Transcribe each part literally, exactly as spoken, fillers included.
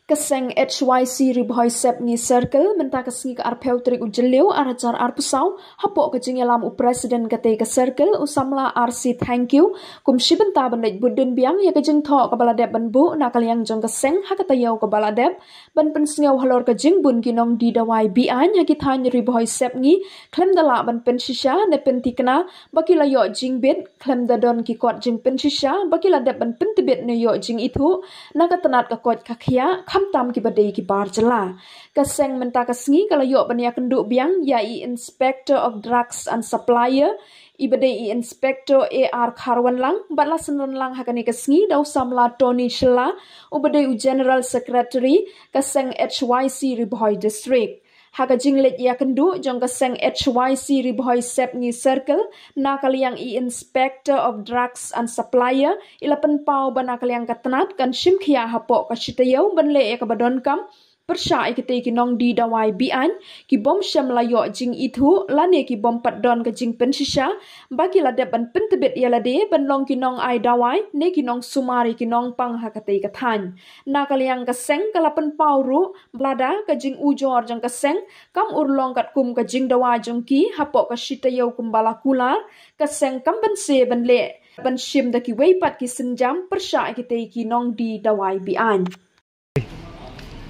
Ka seng H Y C Ri Bhoi Sepngi Circle mynta ka sngi ka arphew tarik u Jylliew ar hajar arphew saw, hapoh ka jingïalam u President katei ka circle u samla R C Thangkhiew, kum shi bynta ban leit bud dien biang ïa ka jingthoh kaba la dep ban buh na ka liang jong ka seng ha ka taïew kaba la dep, ban pynsngew halor ka jingbun ki nongdie dawai be-aiñ ha ki thaiñ Ri Bhoi Sepngi, khlem da lah ban pynshisha ne pynthikna ba ki la ïoh jingbit, khlem da don ki kot jingpynshisha ba ki la dep ban pyntbit ne ïoh jingithuh na ka tnat ka koit ka khiah, khamtam kiba dei ki bar jylla. Ka seng mynta ka sngi ka la ïoh ban ïakynduh biang ïa i Inspector of Drugs and Supplier, iba dei i Inspector A R Kharwanlang, bad la synran lang ha kane ka sngi da u samla Tony Shylla, uba dei u General Secretary ka seng H Y C Ri Bhoi District. Ha ka jingleit ïakynduh jong ka seng H Y C Ri Bhoi Sepngi Circle, na ka liang i Inspector of Drugs and Supplier i la pynpaw ba na ka liang ka tnat kan shim khia hapoh ka shi taïew ban leh ïa kaba donkam pyrshah ïa kitei ki nongdie dawai be-aiñ, ki bym shym la ïoh jingithuh lane ki bym pat don ka jingpynshisha ba ki la dep ban pyntbit ïa lade ban long ki nongai dawai ne ki nongsumar ïa ki nongpang ha katei ka thaiñ. Na ka liang ka seng ka la pynpaw ruh ba lada ka jingujor jong ka seng kam urlong katkum ka jingdawa jong ki hapoh ka shi taïew kumba la kular, ka seng kam banse ban leh ban shim da kiwei pat ki sienjam pyrshah ïa kitei ki nongdie dawai be-aiñ.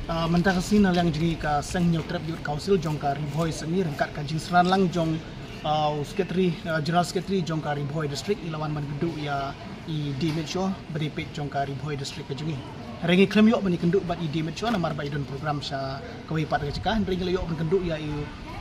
Ah, mynta ka sngi na liang jong ngi ka seng Hynñiewtrep Youth Council jong ka Ri Bhoi Sepngi ryngkat ka jingsynran lang jong, ah, u Secretary, ah, General Secretary jong ka Ri Bhoi District, i la wan ban kynduh ïa i D M H O ba dei peit jong ka Ri Bhoi District ka jong ngi. Hynrei ngi khlem ïoh ban ïakynduh bad i D M H O namar ba i don program sha kawei pat ka jaka, hynrei ngi la ïoh ban kynduh ïa i,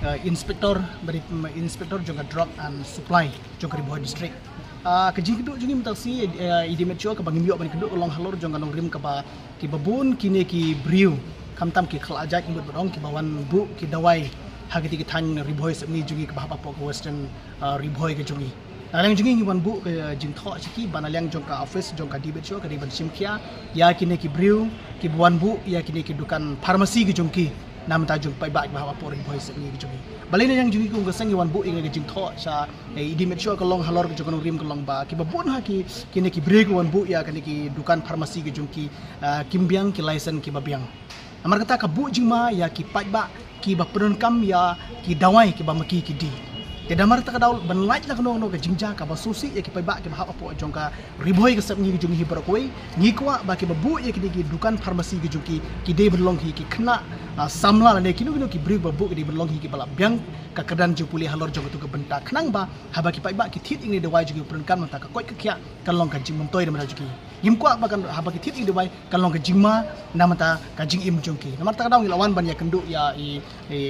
ah, Inspector, ba dei, mm, Inspector jong ka Drug and Supply jong ka Ri Bhoi District. Ah, ka jingkynduh jong ngi mynta ka sngi, eh, i D M H O kaba ngim ïoh ban kynduh ka long halor jong ka nongrim kaba kiba bun kine ki briew, khamtam ki khlajait mut ba dang kiba wan buh ki dawai ha kiti ki thaiñ Ri Bhoi Sepngi jong ngi kaba hap hapoh ka Western, ah, Ri Bhoi ka jong ngi. Na liang jong ngi ngi wan buh ka jingthoh sha ki, ba na liang jong ka office jong ka D M H O ka dei ban shim khia ïa kine ki briew kiba wan buh ïa kine ki dukan pharmacy ki jong ki. Na bynta jong paidbah kiba hap hapoh Ri Bhoi Sepngi ki jong ngi. Balei na liang jong ngi kum ka seng ngi wan buh ïa ka jingthoh sha, eh, i D M H O ka long halor ka jong ka nongrim ka long ba kiba bun ha ki, kine ki briew ki wan buh ïa kine ki dukan pharmacy ki jong ki, ah, kim biang ki license kiba biang. Namar kata ka buh jingma ïa ki paidbah kiba pyndonkam ïa ki dawai kiba ma ki ki die. Te namar kata ka daw ban lait la kano kano ka jingjia kaba sngewsih ïa ki paidbah kiba hap hapoh jong ka Ri Bhoi ka Sepngi ka jong ngi hi baroh kawei, ngi kwah ba kiba buh ïa kine ki dukan pharmacy ki jong ki, ki dei ban long hi ki khynnah, ah, samla lane kino kino ki briew ba buh ki dei ban long hi kiba la biang ka kyrdan jingpule halor jong katu ka bynta khnang ba haba ki paidbah ki thied ïa kine ki dawai jong ki pyndonkam na bynta ka koit ka khiah kan long ka jingmyntoi na bynta jong ki. Ngim kwah ba kan haba ki thied ïa kine ki dawai kan long ka jingma na bynta ka jingim jong ki. Namar kata ka daw ngi la wan ban ïakynduh ïa i, i,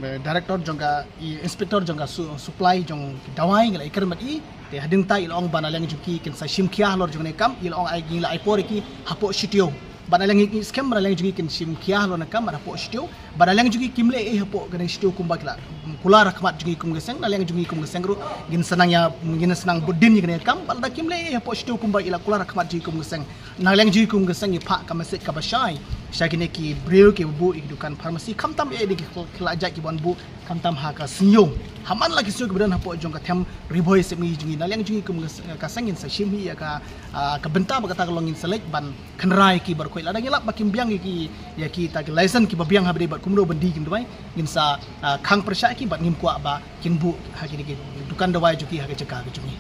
eh, director jong ka, i inspector jong ka su-, supply jong ki dawai, ngi la ïakren bad i. Te hadien kata i la ong ba na liang jong ki kin sa shim khia halor jong kane ka kam, i la ong ai, ngi la ai por ïa ki hapoh shi taïew. Bad na liang ngi skhem ba na liang jong ki kin shim khia halor kane ka kam bad hapoh shi taïew. Bad na liang jong ki kim leh ei hapoh kane shi taïew kumba ki la kular ha khmat jong ngi kum ka seng, na liang jong ngi kum ka seng ruh ngin sa nang ïa, ngin sa nang bud dien ïa kane ka kam, bad lada kim leh ei hapoh shi taïew kumba i la kular ha khmat jong ngi kum ka seng. Na liang jong ngi kum ka seng ngi phah ka message kaba shai sha kine ki briew kiba buh ïa ki dukan pharmacy, khamtam eh dei ki khlajait kiba wan buh, khamtam ha ka sngi ïew. Ha man la ki sngi ïew kiba don hapoh jong ka them Ri Bhoi Sepngi jong ngi, na liang jong ngi kum ka seng ngin sa shim hi ïa ka, ah, ka bynta ba kata ka long, ngin sa leit ban kynrei ïa ki baroh kawei. Lada ngi lap ba kim biang ïa ki, ïa kita ki license kiba biang haba dei bad kumno ban die ïa ki dawai, ngin sa, ah, khang pyrshah ïa ki bad ngim kwah ba kin buh ha kine ki dukan dawai jong ki ha ka jaka ka jong ngi.